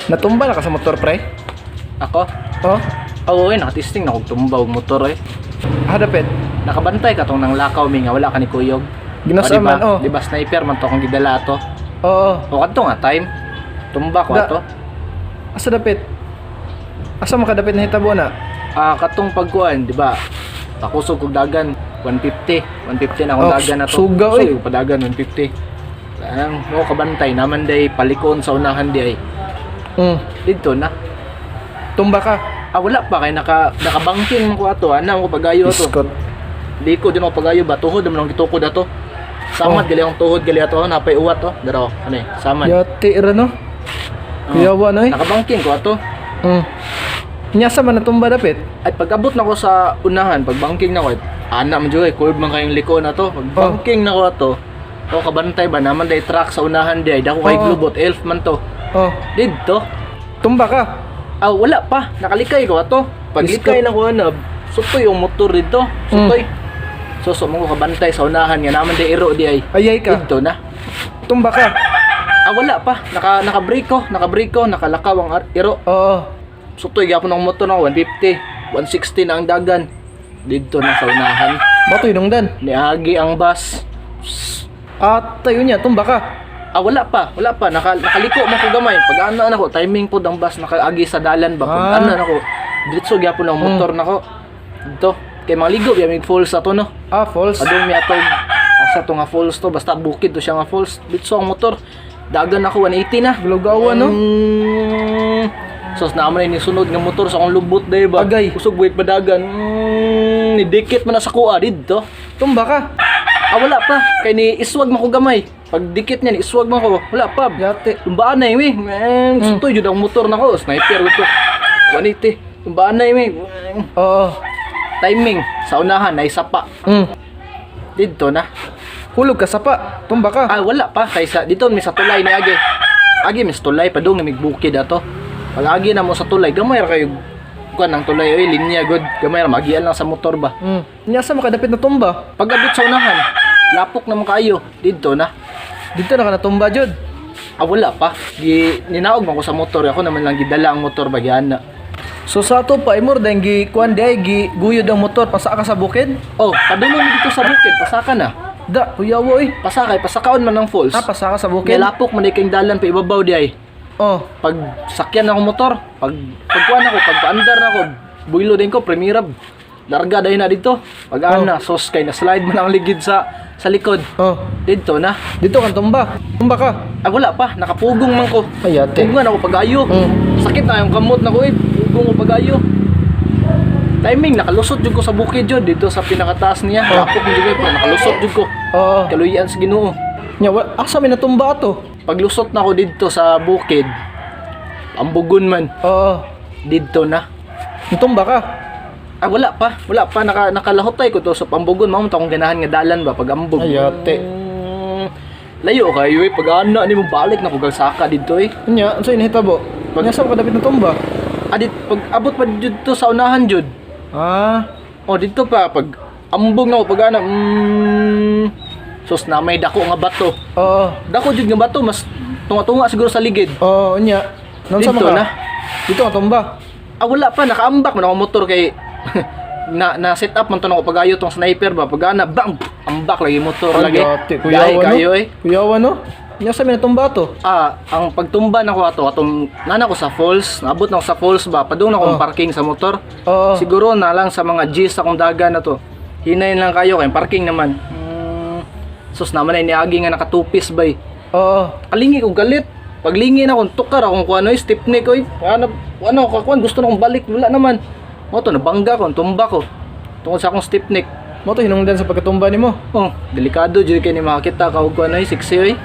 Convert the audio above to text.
Natumba na ka sa motor, pre? Ako? Oh? Oo, eh, nakatesting na kog tumba og motor eh. Hadapit. Nakabantay ka tong nanglakaw mi nga wala ka ni kuyog. Ginasaan O, di ba? man, oh. Di ba sniper man to akong gidala ato? Oo. O kadto nga time. Tumba ko ato. Asa dapit? Asa makadapit na hitabo na? Ah, katong pagkuan, di ba? Pakusog kog dagan 150. 150 na akong Oh, dagan ato. suga, oy. Kusog ko padagan 150. Ang mo kabantay naman day palikon sa unahan di ay. Didto na. Tumba ka. Ah, wala pa kay nakabangking man ko ato. Ana ko pagayo ato. Iskot. Liko din ako pagayo ba, tuhod naman ang gitukod ato. Samad Oh. gali akong tuhod gali ato, napay uwat to. Daro, ano eh, samad. Yati ra no. Oh. Kuyawa no eh. Nakabangking ko ato. Nya sa man natumba dapit? At pag abot na ko sa unahan, pag banking na ko, ana man jud eh, curve man kayong liko na to. Pag banking na ko ato, o kabantay ba naman day truck sa unahan di ay dako kay Oo. glubot elf man to. Oh. Didto. Tumba ka. Ah, wala pa, nakalikay ko ato. Paglikay na ko ana, sutoy yung motor dito. Sutoy. So, so mo ko kabantay sa unahan nga naman day iro di ay. Ayay ka. Didto na. Tumba ka. Ah, wala pa. Naka-brake ko, nakalakaw ang iro. Oo. Sutoy gyapon ang motor na 150, 160 na ang dagan. Didto na sa unahan. Bato hinungdan. Niagi ang bus. At tayo niya, tumba ka. Ah, wala pa, wala pa. Nakaliko man ko gamay. Pag ana na ko, timing pod ang bus nakaagi sa dalan ba. Pag ana na ko, diretso gyapon ang motor nako. Dito. Kay maligo biya mig falls ato no. Ah, false. Adong mi atog asa to nga falls to, basta bukid to siya nga falls. Diretso ang motor. Dagan ako 180 na. Lugawan no. Sos naman ni sunod nga motor sa akong lubot day ba. Agay. Kusog buhit padagan. Ni dikit man na sa kuha didto. Tumba ka. Ah, wala pa. Kay ni iswag man ko gamay. Pag dikit niya ni iswag man ko, wala pa. Yati. Tumbaan na eh, Man, sutoy jud ang motor nako, sniper ko. 180. Tumbaan na eh. Oo. Timing sa unahan ay sapa. Didto na. Hulog ka sapa. Tumba ka. Ah, wala pa kaysa dito mi sa tulay ni agi. Agi mi sa tulay padung mi bukid ato. Pag agi na mo sa tulay, gamay ra kayo kuan ang tulay oy, linya good. Gamay ra magian lang sa motor ba. Nya sa makadapit na tumba? Pag abot sa unahan, lapok na mo kaayo didto na. Dito na ka natumba jud. Ah, wala pa. Gi ninaog man ko sa motor, ako naman lang gidala ang motor ba giana. So sa ato pa imor dahil gi kuan di ay gi guyod ang motor pasa ka sa bukid. Oh, padulong mi dito sa bukid, pasaka na. Da, kuyawa oy. Pasakay, pasakaon man ang falls. Ah, pasa ka sa bukid. Nilapok man kay dalan pa ibabaw di ay. Oh. Pag sakyan ako motor, pag pagkuan ako, pag paandar na ako, builo din ko, premierab. Larga dahil na dito. Pag ana, sos kay na slide man ang ligid sa likod. Oh. Dito na. Dito kan tumba. Tumba ka. Ah, wala pa, nakapugong man ko. Ay, ate. Pugungan ako pag-ayo. Sakit na yung kamot na ko eh. Pugong ko pag-ayo. Timing, nakalusot jud ko sa bukid jud dito sa pinakataas niya. Oh. Lapok jud ko, pero nakalusot jud ko. Oo. Kaluyan sa Ginoo. Nya wa asa may natumba ato? Paglusot na ako dito sa bukid, ambugon man Oo. didto na. Natumba ka. Ah, wala pa. Wala pa. Nakalahotay ko to sa pambugon. Mao akong ganahan nga dalan ba pag ambog. Ay, ate. Layo kayo eh. Pag ana ni mo balik na ko saka didto eh. Nya, unsa inahitabo? Nya sa makadapit na tumba? Ah, pag abot pa dito sa unahan jud. Ah. Oh, dito pa pag ambog na ko pag ana. Sos na may dako nga bato. Oo. Dako jud nga bato mas tunga-tunga siguro sa ligid. Oo, nya. Naunsa Dito man ka? na. Dito ka tumba. Ah, wala pa, nakaambak man ako motor kay na set up man to nako pagayo tong sniper ba pag ana bang ambak lagi motor lagi. Ate, Gahi kuyawa no. kayo eh. Kuyawa no. Nya sa may natumba ato? Ah, ang pagtumba nako ato atong nana ko sa falls, naabot na ako sa falls ba, padung na akong Oh. parking sa motor. Oo. Siguro na lang sa mga G's akong dagan na to. Hinayin lang kayo kay parking naman. Sus naman ay niagi nga nakatupis bay. Oo. Kalingi ko galit. Paglingi na akong tukar akong kuano eh, stepney ko eh. Ano, ano kakuan gusto na akong balik wala naman. Mo to nabangga ko, tumba ko. Tungod sa akong stiff neck. Mo to hinungdan sa pagkatumba nimo. Oh, delikado jud kay ni makakita ka og kuano eh, sexy eh.